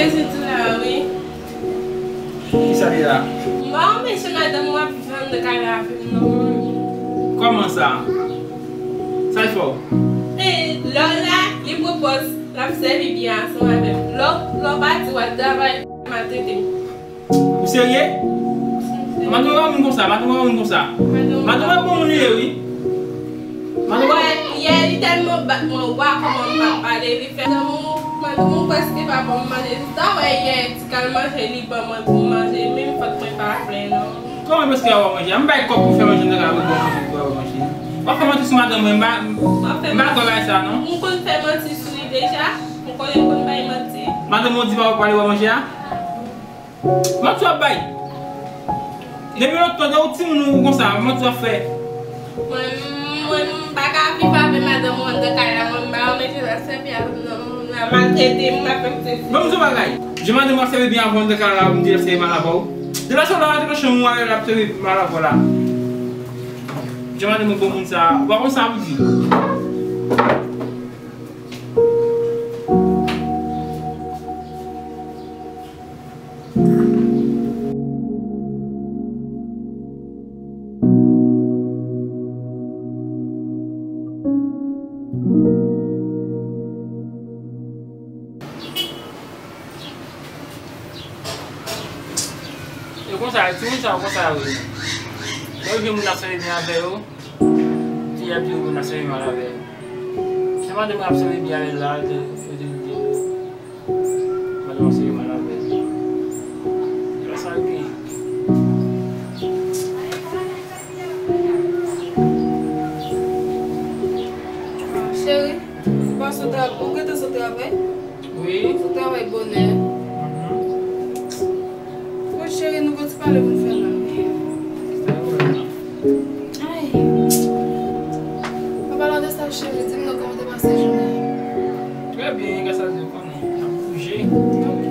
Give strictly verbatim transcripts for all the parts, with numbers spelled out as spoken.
Mezanmi, tou la, wi. Kisa li la? M pa anpeche madanm mwen ap viv anndan kay la avè m, non. Kòman sa? Sa l fè w? E, lè w la, li pran pòz l ap sèvi byen ansanm avè m. Lè w, lè w pati, w al travay, maltrete m. Ou serye? Madanm ou pa moun konsa, madanm ou pa moun konsa. Madanm ou pa bon moun li ye, wi. Madanm ou... Wè, yè, li tèlman bat mwen, ou pa kòman m pa pale, li fè madanm ou, madanm ou prèske pa ban m manje. Sa wè yè, ti kal manje li ban mwen pou m manje, menm fòt mwen pa plen, non. Kòman prèske pa ban w manje? M bay kòb pou fè manje nan kay la, pou ban w manje, pou ban w manje. W ap fè manti sou madanm mwen, m pa, m pa kwè bagay sa, non. M konn fè manti sou li deja, m konnen m konn bay manti. Madanm ou di pa w pale ban w manje a? Manti w ap bay. Depi lontan, de ou timoun ou konsa, manti w ap fè. Mwen, mwen, m pa ka viv avè madanm mwen anndan kay la, mwen, m pa anpeche l ap sèvi avè m, non, l ap maltrete m, l ap fè m sesi. Ban m di w bagay. Jan madanm w ap sèvi byen avè w anndan kay la, ou di l ap sèvi mal avè w. Depi lè sa w la rantre nan chanm ou a, l ap sèvi mal avè w la. Jan madanm ou bon moun sa, ou pa konn sa pou di. E konsa, timoun sa yo konsa yo ye. Lè yo jwenn moun ap sèvi byen avè yo, fi a ap di yo moun ap sèvi mal avè yo. Se madanm ap sèvi byen avè l la, yo te, yo te, yo te, madanm ap sèvi mal avè l. Se pa sa yo ye. Cheri, ou pa sot travay, ou gentan sot travay? Wi. Ou sot travay bonè. Mhm. Bon, cheri, nou gon ti pale pou n fè la, wi. Ay. An palan de sa, cheri, di m non, kòman te pase jounen an? Trè byen, gras a Dye, ou konnen, n ap bouje. Ok.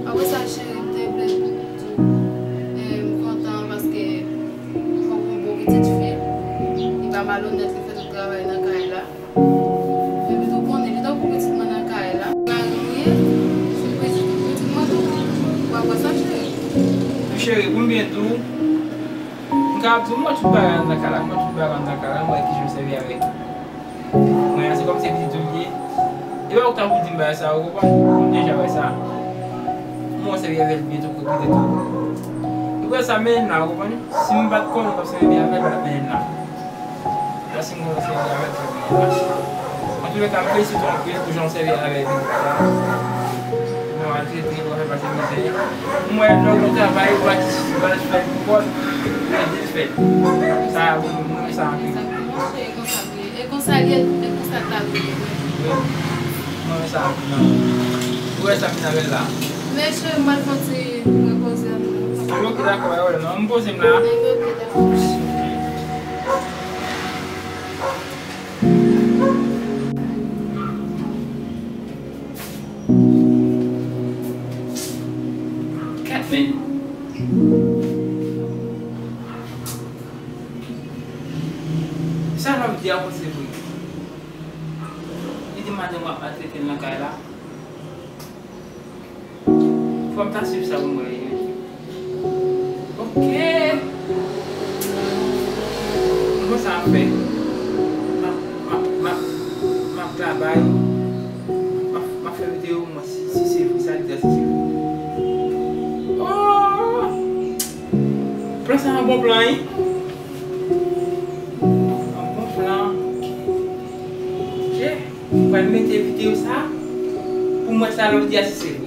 Apre sa, cheri, m te vle di w, eh, m kontan paske fòk yon bon pitit fi, li pa malonèt, li fè tout travay nan kay la. Epi tou konnen, li tankou pitit mwen nan kay la. Mari m ye, se pitit, pitit mwen tou. Ou pa kwè sa, cheri? Cheri, pou m byen di w, m kapab di w, m wè tout bagay anndan kay la, m wè tout bagay anndan kay la, m wè kijan m sèvi avèk mwen an, se kòmsi se pitit ou l ye. E pa ou k ta pou di m bagay sa, ou konprann? Ou deja wè sa. M wè w sèvi avè l byen tou, kote tou. Ou wè sa mennen m la, ou konprann? Si m pa t konnen w t ap sèvi byen avè l, m pa t ap mennen m la. Paske m konn sèvi avè l, sa gen yon mache. Antoulèka, m felisite w anpil pou jan w sèvi avè l. Ou pa maltrete l, ou pa fè l pase mizè. M wè lè w nan travay, ou pa di si w al fè l pou kò l, ou ede l fè l. Sa, mwen, mwen renmen sa anpil. Egzakteman, se konsa l ye. E konsa l ye, e konsa l ta dwe ye. Wi. Mwen renmen sa anpil, non. Ou wè sa m vin avè l la. Men cheri, m pral fè yon ti repoze m. Ok, dakò, pa gen pwoblèm, non. M poze m la. Ok, dakò. Kat men. Sa w ap di a, bon, se vre. Li di madanm w ap maltrete l nan kay la. Fò m ta swiv sa pou m wè, wi. Ok. M konn sa m ap fè. M ap, m ap, m ap, m ap travay. M ap, m ap fè videyo pou mwen si, si se vre sa li di a, si se vre. Oh! Plan sa yon bon plan, wi. Yon bon plan. Ok. Mwen pral mete videyo sa pou mwen sa lè w di a si se vre.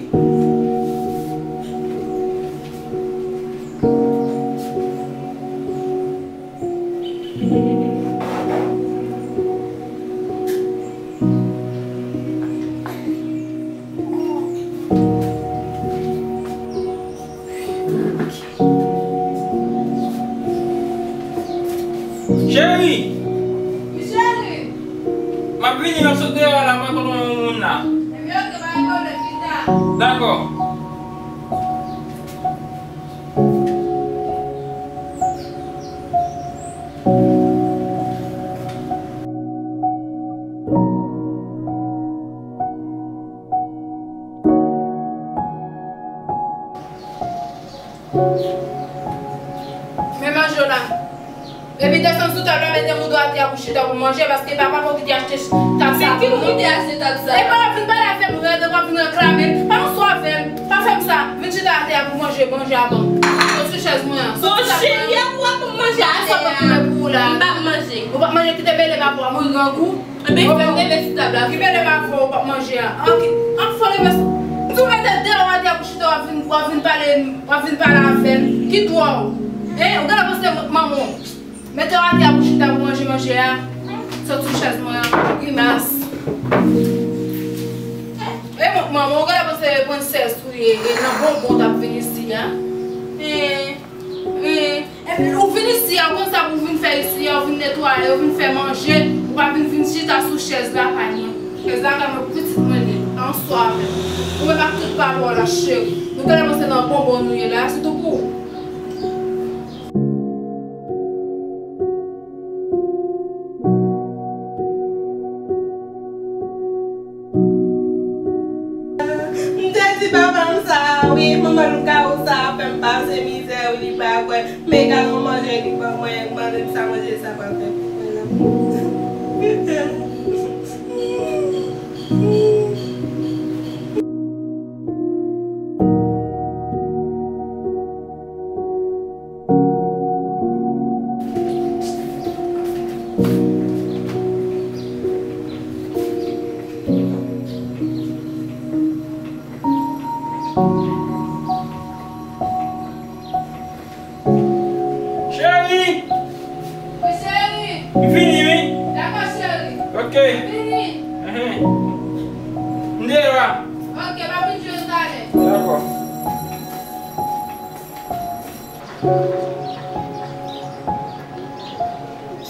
Cheri! Wi, cheri! M ap vini, m ap sot deyò a la, mwen konn yon moun la. Ebyen, ok, pa gen pwoblèm, chita. Dakò. Men manje w la. Epi desann sou tab la, mete moudo atè a pou chita pou manje, paske papa pa w ki te achte tab sa pou nou. Men ki moun ki te achte tab sa? E pa w ap vin pale avè m, ou rete w ap vin reklame m. Pa yon swa avè m. Pa fè m sa. Vin chita atè a pou manje, manje a bon. Sot sou chèz mwen an. Sot sou tab mwen an. Cheri, a pou w ap manje atè a. Sa w p ap manje pou ou la. M p ap manje. Ou p ap manje, kite bele pa pou w mouri grangou. Ebyen, fè m leve sou tab la. Ki bele pa pou w p ap manje a. An, ki, an fò leve sou. M di w mete de lò atè a pou chita, w ap vin, w ap vin pale, w ap vin pale avè m. Ki dwa w? Hein? Ou genlè panse manman w. Mete w atè a pou chita pou manje manje a. Sot sou chèz mwen an. Grimas. E mwen, manman, ou genlè panse prensès ou ye, e nan bonbon w t ap vin isi a. Hein? Hein? Epi ou vin isi a, ou konn sa pou w vin fè isi a, ou vin netwaye, ou vin fè manje, ou pa vin, vin chita sou chèz lakay mwen. Chèz lakay mwen pou pitit mwen li, an swa avè m. Ou menm ak tout papa w la, cheri. Nou genlè panse nan bonbon nou ye la, sitou pou ou. M te di papa m sa, wi, manman Lougarou sa ap fè m pase mizè, wi, li pa kwè. Men gade yon manje li ban mwen, mande m sa manje sa pral fè pou mwen la. Cheri! Wi, cheri! M vini, wi. Dakò, cheri. Ok. M vini. Enhen. M deyò a. Ok, m ap vin jwenn ou talè. Dakò.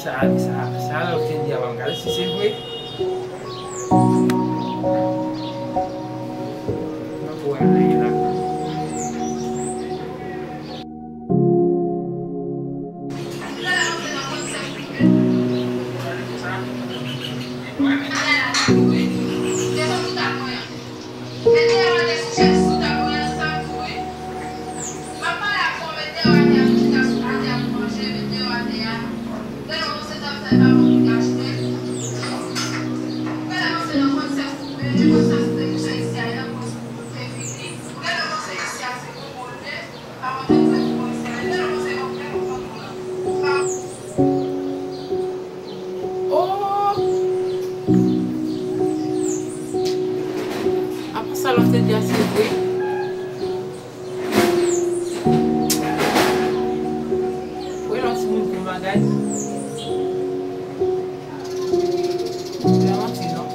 Sa, sa, sa lòt te di a, ban m gade si se vre. Mwen poko wè anyen la. Mete yon lòt sou chèz sou tab mwen an san kouri. M ap pale avè w, mete yon atè a, nou chita sou atè a pou manje, mete yon atè a. Lè nou panse tab sa e pa mwen ki te achte l. Ou genlè panse nan konn sèl koupe, e konn sèl koupe ki chay isi a, e nan konn sèl koupe vini. Ou genlè panse isi a se bon bonè, pa manje sa ki bon isi a. E genlè panse yo fè yon konn la. Oh! Apa sa lòt te di a se vre? Wè lòt timoun pou bagay. Fè manti non.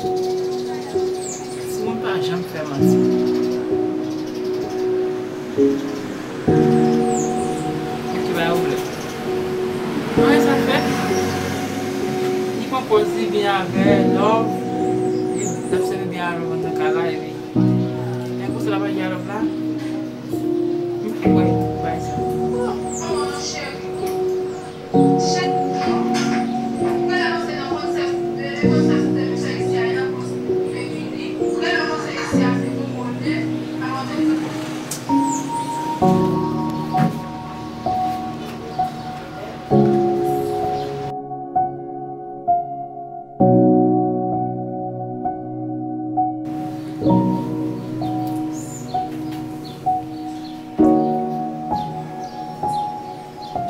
Timoun pa janm fè manti. Ki bay ou vle. Anyen sa fè. Li pran pòz li byen avè love. Li t ap sèvi byen a love anndan kay la epi. Men konsa l ap al gen love la. M kwè bay sa.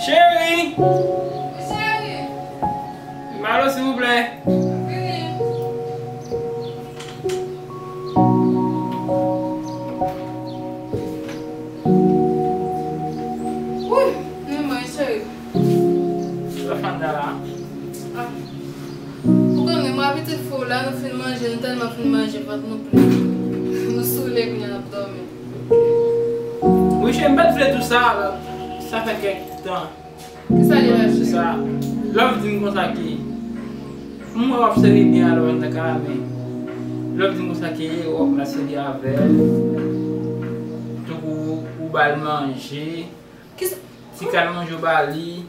Cheri! Wi, cheri! Malo, silvouplè. Vini. Wi, men mwen, cheri. Sa w ap fè anndan la? Ah. Ou konnen, mwen ak pitit fi w la, nou fin manje, nou tèlman fin manje, vant nou plen. Nou soule, kounye a n ap dòmi. Wi, cheri, m pa t vle di w sa, sa fè kèk tan. Kisa li la, cheri? Se sa. Love di m konsa ke, m wè w ap sèvi byen a love anndan kay la, men love di m konsa ke w ap mal sèvi avè l. Tankou ou ba l manje. Kisa? Ti kal manje w ba li.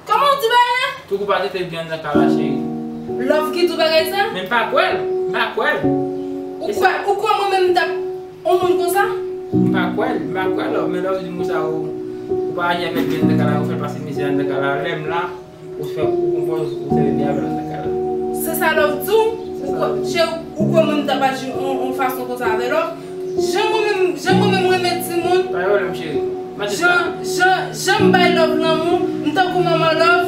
Kòman w di bagay la? Tankou w pa te fè byen anndan kay la, cheri. Love ki di w bagay sa? Men m pa kwè l. M pa kwè l. Ou kwè, ou kwè mwen menm m t ap yon moun konsa? M pa kwè l, m pa kwè love, men love di m konsa ou, ou pa aji avèk li anndan kay la, ou fè l pase mizè anndan kay la, lè m la, ou fè, ou konprann, ou fè byen avè l anndan kay la. Se sa love di w? Ou kwè, cheri, ou kwè mwen m t ap aji yon, yon fason konsa avè love? Jan mwen menm, jan mwen menm renmen timoun. Pa gen pwoblèm, cheri. Jan, jan, jan m bay love lanmou, m tankou manman love,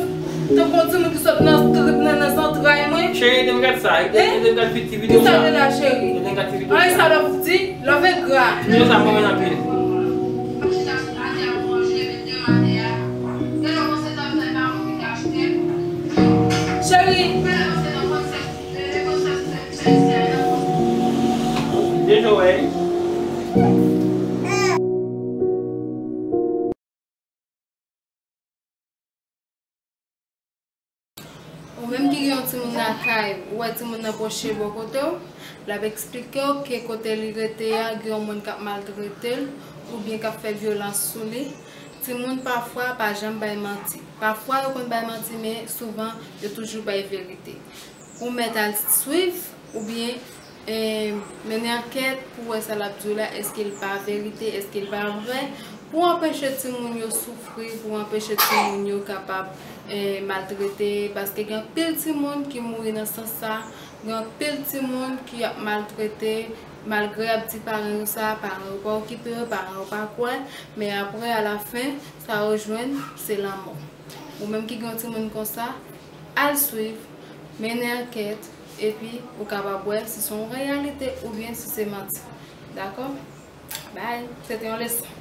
tankou yon timoun ki sot nan, nan, nan zantray mwen. Cheri, ede m gad sa, ede, ede m gad ti videyo sa. Kisa w vle la, cheri? Ede m gad ti videyo sa. An, e sa love di? Love engra. Videyo sa mwen renmen anpil. Cheri. Deja wè. Ou menm ki gen yon timoun lakay, ou wè timoun nan pwoche bò kote w, l ap eksplike w ke kote li rete a, gen yon moun k ap maltrete l, oubyen k ap fè vyolans sou li. Timoun pafwa pa janm bay manti. Pafwa yo konn bay manti, men souvan yo toujou bay verite. Ou mèt al swiv oubyen, eh, mennen ankèt pou wè sa l ap di w la, èske l pa verite, èske l pa vrè, pou anpeche timoun yo soufri, pou anpeche timoun yo kapab, eh, maltrete, paske gen anpil timoun ki mouri nan sans sa, gen anpil timoun ki ap maltrete, malgre y ap di paran yo sa, paran yo pa okipe yo, paran yo pa kwè, men apre, alafen, sa yo jwenn, se lanmò. Ou menm ki gen yon timoun konsa, al swiv, mennen ankèt, epi ou kapab wè si se yon reyalite oubyen si se manti. Dakò? Bye. Se te yon leson.